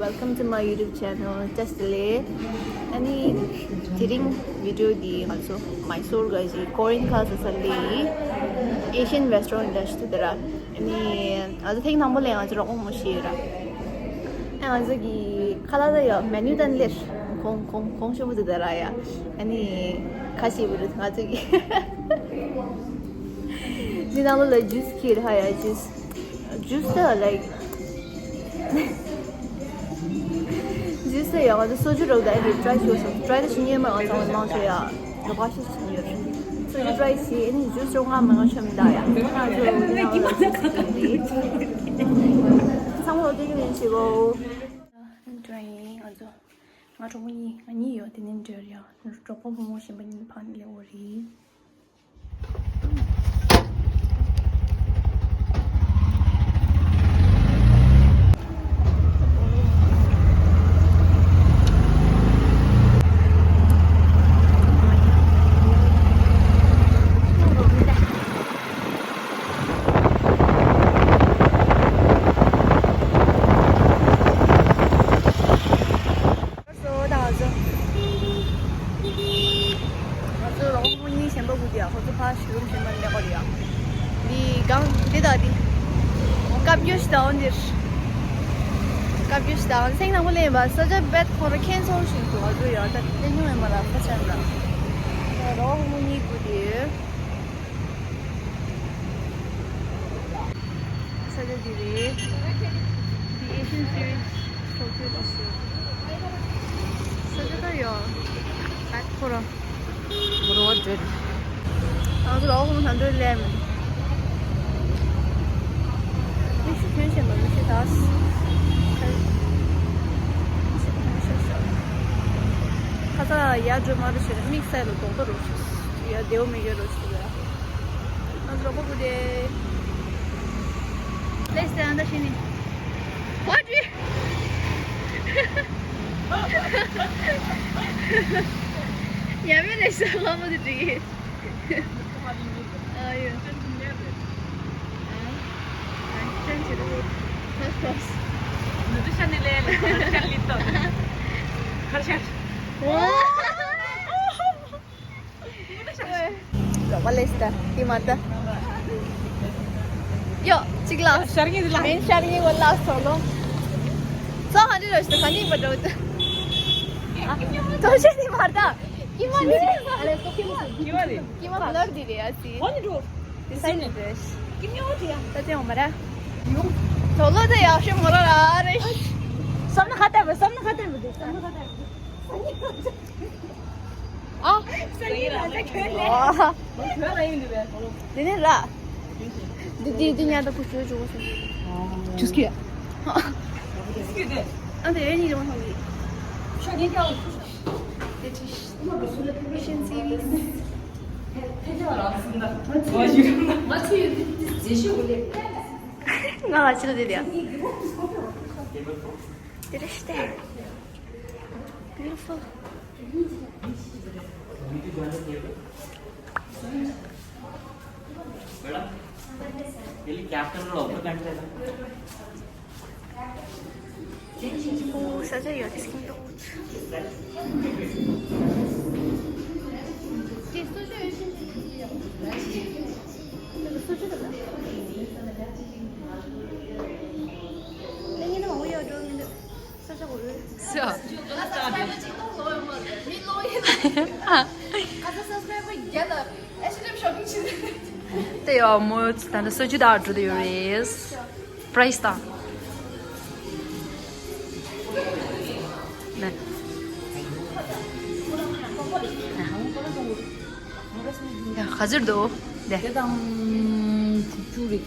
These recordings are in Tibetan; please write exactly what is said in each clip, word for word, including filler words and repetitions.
Welcome to my YouTube channel. བཀྲ་ཤིས་བདེ་ལེགས། ཨ་ནི་དེ་རིང་བི་ཌི་ཡོ་འདི་ང་ཚོ་མའི་སོར་ག་ཞིག་ཀོ་རི་ཡན་ཁ་ས་ས་ལི་ཨེ་ཤི་ཡན་རེ་སི་ཊོ་རན་འདྲ་ཞིག་འདུག་ད་ར། ཨ་ནི་ང་ཚོ་ཐེངས་དང་པོ་ལས་ང་ཚོ་རོགས་པ་མོ་ཤེས་ཡོད་ར། ཨ་ང་ཚོ་གི་ཁ་ལག་ད་ཡ་མེ་ནུ་དང་ལེར་གོང་གོང་གོང་ཤོས་པོ་འདུག་ད་ར་ཡ། ཨ་ནི་ཁ་ཤས་པོ་རེད་ང་ཚོ་གི། འདི་ནང་ལོགས་ལ་ཇུས་ཁྱེར་ཧ་ཡ་ཇུས། ཇུས་ད་ལའིག་ཇུས་ད་ཡ་ང་ཚོ་སོ་ཇུ་རོགས་ད་ཨེ་ཊ་རའི་ཞུ་སོང་ཊ་རའི་ད་ཞུ་ཉེ་མ་ང་ཚོ་མང་ཆེ་ཡ་རོགས་པ་ཞིག་ཞུ་ཡོད། སོ་ཇུ་ཊ་རའི་ཞུ་ཨེ་ནི་ཇུས་རོགས་ང་མ་ང་ཆོ་མི་ད་ཡ་ང་ཚོ་འདི་ནང་ལོགས་ལ་ཇུས་ཁྱེར་འདི་ཚང་མ་ལོ་དེ་གི་ལན་ཞུ་གོ། ཊ་རའི་ང་ཚོ་ང་གྲོགས་པོ་གཉིས་ང་གཉིས་ཡོད་དེ་ནས་འབྲེལ་ཡ་གྲོགས་པོ་བུ་མོ་གཞན་པ་གཉིས་ཕར་ནས་སླེབས་ཡོད་རེད། སོ་ད་ང་ཚོ། ང་ཚོ་རོགས་པ་མོ་གཉིས་གཞན་པ་དགུ་དེ་ཡ་ཁོ་ཚོ་ཕར་ཞུ་རུམ་གཞན་པ་ལས་ཀ་ལ་ཡ། འདི་སྒང་འདི་དང་འདི། བཀའ་བརྒྱུད་ཞིག་དང་འདིར། བཀའ་བརྒྱུད་ཞིག་དང་སེང་ནང་པོ་ལེན་པ་ས་ཆ་བེད་ཁོ་ར་ཁེན་སོང་ཞིག་འདུག་ང་ཚོ་ཡ་ད་ལྟ་ཉུང་བའི་མ་ལ་ས་ཆ་འདྲ། རོགས་པ་མོ་གཉིས་དགུ་དེ། ས་ཆ་འདི་རེད། འདི་ཨེ་ཤན་སི་རི་ཊོ་ཀྱོ་དེ་ཟེར། ས་ཆ་ད་ཡོད། ཨ་ཁོ་རང་། མོ་རོ་བ་འདྲེ་རེད། ང་ཚོ་ལོག་ཧོང་ད་འདོད་ལེམ། མི་ཤི་ཁྱོད་ཤེས་མ་མི་ཤི་དག་ཁ་ས་ཡ་འགྲོ་མ་རུ་ཤེས་མིག་སའི་ལ་རྡོག་རྡོག་རུ་ཤེས་ཡ་རྡེའུ་མི་དགེ་རུ་ཤེས་ཡ། ང་ཚོ་གོ་བུ་དེ། ལེགས་སེ་ཨ་འདྲ་ཤི་ནི། ཝ་ཏི། ཡ་མེད་ལེགས་སེ་ལྷ་མོ་དེ་འགྲིག་གི། ཨ་ཡོ། ཨ། ཨ་ཅན་ཆེ་རེད། ཁོས་ཁོས། ནུ་དུ་ཤ་ནི་ལེ་ལེ་ཁར་ཤར་ལི་ཏོ། ཁར་ཤར། ཝ། ལོ་མ་ལེས་ད་ཏི་མ་ད། ཡོ་ཅིག་ལ། ཤར་ངེས་ལ། མིན་ཤར་ངེས་གོ་ལ་སོ་ལོ། སོ་ཧ་འདི་རོ་ཤི་ཁ་ནི་བ་འགྲོ་ད། ཨ། ཐོ་ཤེ་ཏི་མ་ད། ཏི་མ་ནི། ཏི་མ་རེད། ཏི་མ་ལར་དི་རེད་ཨ་སི། ཧོ་ནི་འགྲོ། དི་སི་ནི་རེད། ཏི་མ་ཡོ་ཏི་ཡ། ད་ཏི་འོ་མ་ར། ཡོ། ཐོ་ལོ་ད་ཡག་ཤོས་མོ་ར་ར་རེད། བསམ་ན་ཁ་ཏ་བ་བསམ་ན་ཁ་ཏ་བ་དི་བསམ་ན་ཁ་ཏ་བ་དི། ཨ། ཨ། དེ་ནས་ར། འདི་འདི་འདི་ཉལ་ད་ཁུ་ཆོས་ཆོས་སོང་། ཅུས་ཀི། ཨ་དེ་ཡོད་ནི་རོང་ཧོང་གི། ཤ་གི་ཀྱང་། དེ་ཅི། ཤིན་སི་རི། ང་ལ་ཅི་ལ་དེ་དེ། དེ་རེ་ཤི་ཏེ། Beautiful. ऊ सजा ही होती इसकी तो। དེ་ཡང་མོ་ད་ལྟ་སོ་ཇུ་ད་འགྲོ་དེ་ཡོད་རེད། པ་རའི་སི་དང་། ནས། ཡ་ག་ཚོད་འདུག་དེ། དེ་དང་དྲུག་ཅུ་རེད།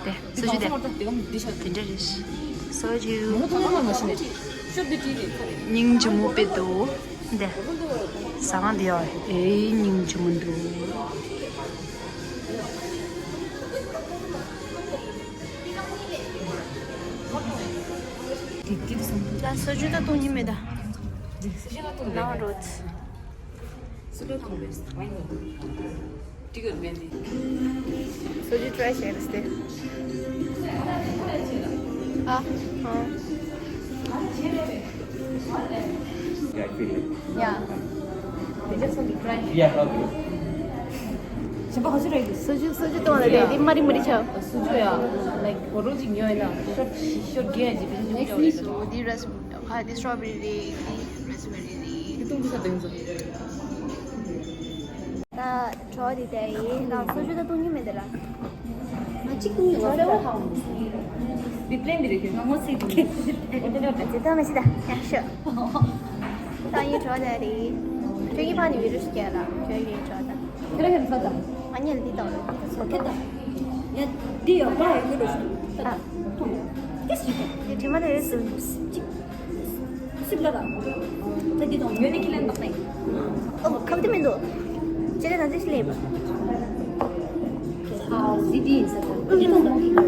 དེ་སོ་ཇུ་དེ། དེ་འདྲ་རེད། སོ་ཇུ། སྙིང་རྗེ་མོ་དཔེ་འདུག་དེ། ཟ་ཁང་དེ་ཡ་ཨེ་སྙིང་རྗེ་མོ་འདུག་ད་སོ་ཇུ་ད་གཏོང་ཉིན་མེད་ད། ནང་རོ། སོ་ཇུ་ཊ་རའི་བྱས་རེད་དེ། Yeah, I feel it. Yeah. They just want to cry. Yeah, okay. Soju, soju to na de, di mari mari cha. Soju ya, like, oro ji nyo na. Short, short ge ji. Next, this raspberry, this raspberry. Itu bisa dengar. ད་གྲོགས་དེ་ད་ཡིན་ན་སོ་ཞུ་ད་གཏོང་རྒྱུ་མེད་དེ་ལ། ང་གཅིག་གཏོང་ཡོད་ཟེར་བ་དང་། བིབ་ལེན་འདི་རེད་ཁྱོད་ང་ངོ་ཚིག་འདི་ཁྱོད་ད་མི་ཤི་ད་ཡ་ཤོ། ད་ཡིན་གྲོགས་ད་རེད། ཁྱོད་ཀྱི་ཕ་ནི་བི་རུ་ཤི་ཀྱ་ལ་ཁྱོད་ཀྱི་གྲོགས་ད། ཁྱོད་རང་གི་ཕ་ད། ང་ཉལ་འདི་ད་ལ་འདི་ད་ཚོ་ཁྱོད་ད། ཡ་འདི་ཡོད་པ་ཡོད་ཁྱོད་རུ་ཤི་ད། ཨ། ཏི་ཤི་ད། ཡ་དྲི་མ་ད་རེད་སུ་གཅིག་སིབ་ལ་ར། ད་འདི་དང་ཡོད་ནི་ཁི་ལན་དག་ནས། ཨོ་ཁབ་དེ་མི་འདུག་ཅེ་རེ་ད་འདི་ཤི་ལེབ། ཨ་འདི་འདི་ཡིན་ས་ད། འདི་དང་དང་ཡིན།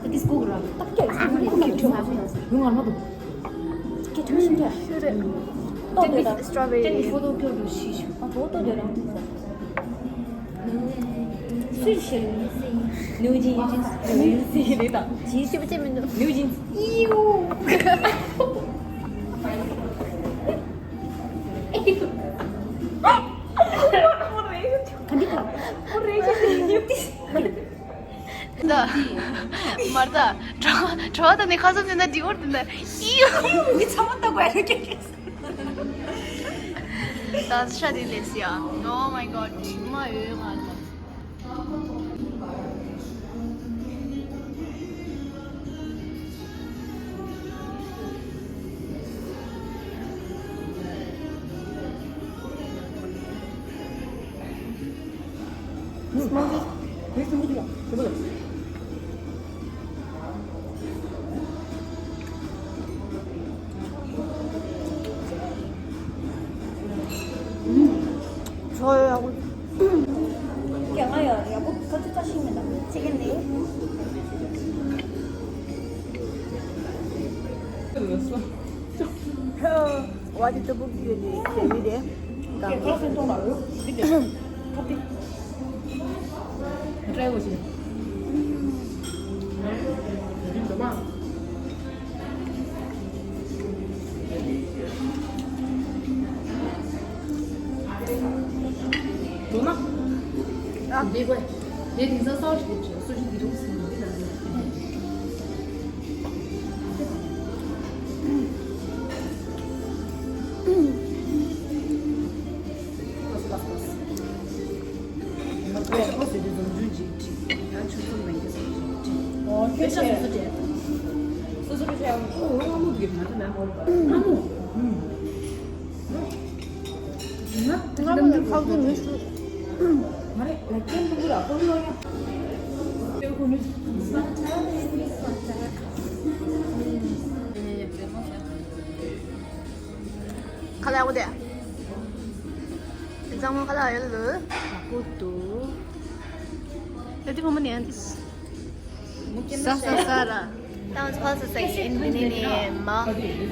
ད་འདི་སྐུག་ར། ད་སྐད་སྐུག་ར་སྐད་ཁྲོ་མ་སོང་ཡང་ས། ཡོང་ང་མ་འདུག་སྐད་ཁྲོ་མ་སོང་ཡང་ཤུ་རེ། ཏོག་ཏོ་ད། ཏན་ཏན་ཕོ་ཏོ་ཀྱོ་རུ་ཤི་ཤི། ཨ་ཕོ་ཏོ་ཏོ་རང་འདུག་ས། སུས་ཤེས། ནུ་ཇིན་ཇིན་ནུ་ཇིན་སི་རེད་དང་། ཇིན་ཤེས་པ་ཅི་མི་འདུག་ནུ་ཇིན་ཡིའུ། ག་འདི་ག་ད། མར་ད། གྲོ་གྲོ་ད་ནི་ཁ་སང་ནི་ན་ཌི་ཨོར་དེ་ན་ཡིའུ། མི་ཚང་མ་ལྟ་དགོས་རེད། ད་ཤ་དེ་ལས་སི་ཡ། Oh my god. དྲི་མ་ཡོད་ང་ལ། ཚོ་ཡག་པོ། ཀྱང་ང་ཡག་ཡག་པོ་ཁ་ཚིག་ཁ་ཤིག་མེད་ན་ཚིག་གི་འདི། ཝ་དེ་ཏོ་བུག་གི་ཡོད་དེ་དེ་མི་དེ། ཁ་ཚིག་གཏོང་ལ་འོ་ཁ་ཚིག་ཁ་ཚིག། Try བྱེད། འགྲོ་ན། ཨ་འདི་དགོས། དེ་དེང་སང་གསར་ཞིག་བྱས་སུ་ཞིག་འདི་རུ་སུ་འདི་ལ། ཨོ་ཁྱོད་ཆེ། སོ་སོ་ཁྱོད་ཆེ། ཨོ་ང་མོ་དགེ་ང་ཚོ་ནང་ཧོར་པ་ང་མོ། ང་མོ་ནི་ཁག་ཏུ་མི་སུ། མ་རེད་ལ་ཁྱོད་ཐུག་གུ་ར་ཁོ་ལོ་ཡ། ཁྱོད་ཁོ་མི། ཁ་ལ་ཡག་པོ་དེ། གཙང་མ་ཁ་ལག་ཡོད་ལ། ཡག་པོ་འདུག་ཡ་དེ་ཕོ་མོ་ནས་ཡང་དེ། ས་ས་ས་ར། ད་ང་ཚོ་ཁ་ལག་ཟ་ཡིན། འདི་ནས་ནས་མ་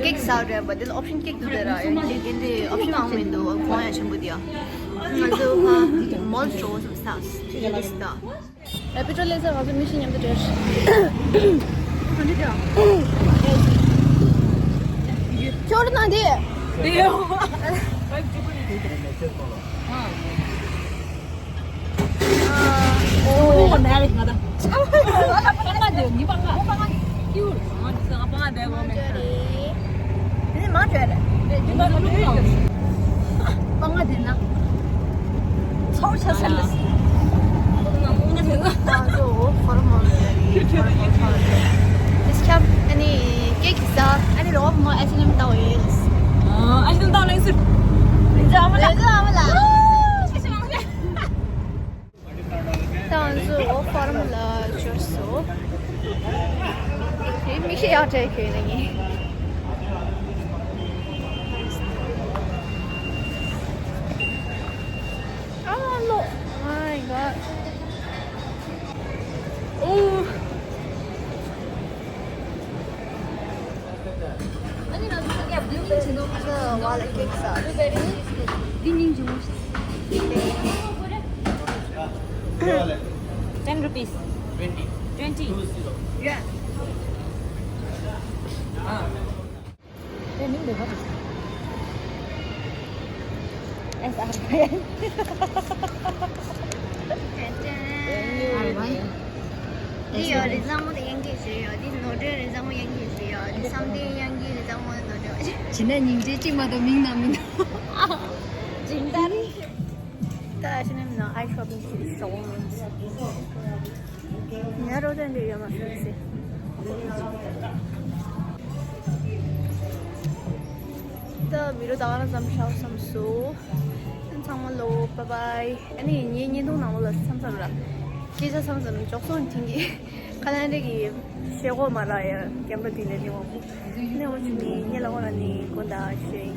ཀེག་ཟ་རེད་པ། འདི་ལ་ཨོབ་ཤན་ཀེག་འདུག་དེ་ར། ཡང་འདི་འདི་འདི་ཨོབ་ཤན་མང་མི་འདུག་གོང་ཡང་ཆེན་པོ་དེ་ཡ། ང་ཚོ་ཁ་མོལ་འགྲོ་བསམ་ས་དེ་འདི་ཟ། ཨ་པི་ཏྲོ་ལེ་ས་ང་ཚོ་མི་ཤི་མཉམ་དུ་བྲལ། ཁྱོད་ནང་དེ། དེ་ཡོད། ཨོ་ནའི་ང་ད། པང་ང་དེ་མི་པང་ང་། པང་ང་དེ་ཡོད། ང་དེ་ས་ང་པང་ང་དེ་གོ་མེད། དེ་མ་བྱས་རེད། དེ་དེ་མ་བྱས་རེད། པང་ང་དེ་ན། ཚོར་ཆ་ས་ལ། ང་ཚོ་ཧོར་མོ་རེད། ཨེ་ནི་ཀེག་ཟ། ཨ་ནི་རོབ་མོ་ཨེ་སི་ལེམ་ཏའོ་ཡེལ། ཨ་ཨེ་སི་ལེམ་ཏའོ་ལེང་སུར། རེ་ཛ་ཨ་མ་ལ། རེ་ཛ་ཨ་མ་ལ། ད་ང་ཚོ་ཧོར་མོ་ལ་འབྱོར་སོང་། དེ་མིག་ཤེལ་ཡག་དྲག་གི་ཡོད་ན་ངས། Oh, look. My God. Ten rupees. Twenty. Twenty. Yeah. དེ་མིང་དེ་ག་རེ་ཟེར། S R Y N། R Y N། འདི་ཡོད་རེད། གཙང་མོ་དེ་དབྱངས་སྐྱིད་ཟེར་ཡོད། འདི་ནོར་འཁྲུལ་རེད། གཙང་མོ་དབྱངས་སྐྱིད་ཟེར་ཡོད། འདི་བསམ་གཏན་དབྱངས་སྐྱིད་རེད། གཙང་མོ་ནོར་འཁྲུལ། བྱས་ན་སྙིང་རྗེ་གཅིག་མ་གཏོགས་མིང་ནང་མི་འདུག་ཇི་ལྟར། ད་ཕྱི་ནས་མིན་ན་ཨའི་ཤོ་པིང་ཞིག་ཞོག་འོང་། ཉ་རོ་དན་འདྲ་ཡོད་མ་རེད་ཟེར། ད་བི་ཌི་ཡོ་ད་ག་རང་ཙམ་བཞག་བསམ་སོང་། ཚང་མ་ལོ་བྷའི་བྷའི། ཨ་ནི་ངའི་བརྙན་ཐུང་ནང་ལོགས་ལ་མཚམས་མཚམས་ལ་སྐད་ཆ་མཚམས་མཚམས་འཇོག་སོང་དྲན་གི། ཁ་ལན་རེ་གི་ཤེས་གོ་མ་ར་ཡ་ཀེམ་ར་དེ་ལས་ནི་འོང་། ནི་འོང་ཆུ་མི་ཉེ་ལ་འོང་ར་ནི་དགོན་ད་ཤེས།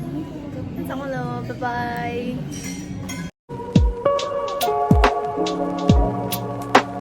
ཚང་མ་ལོ་བྷའི་བྷའི།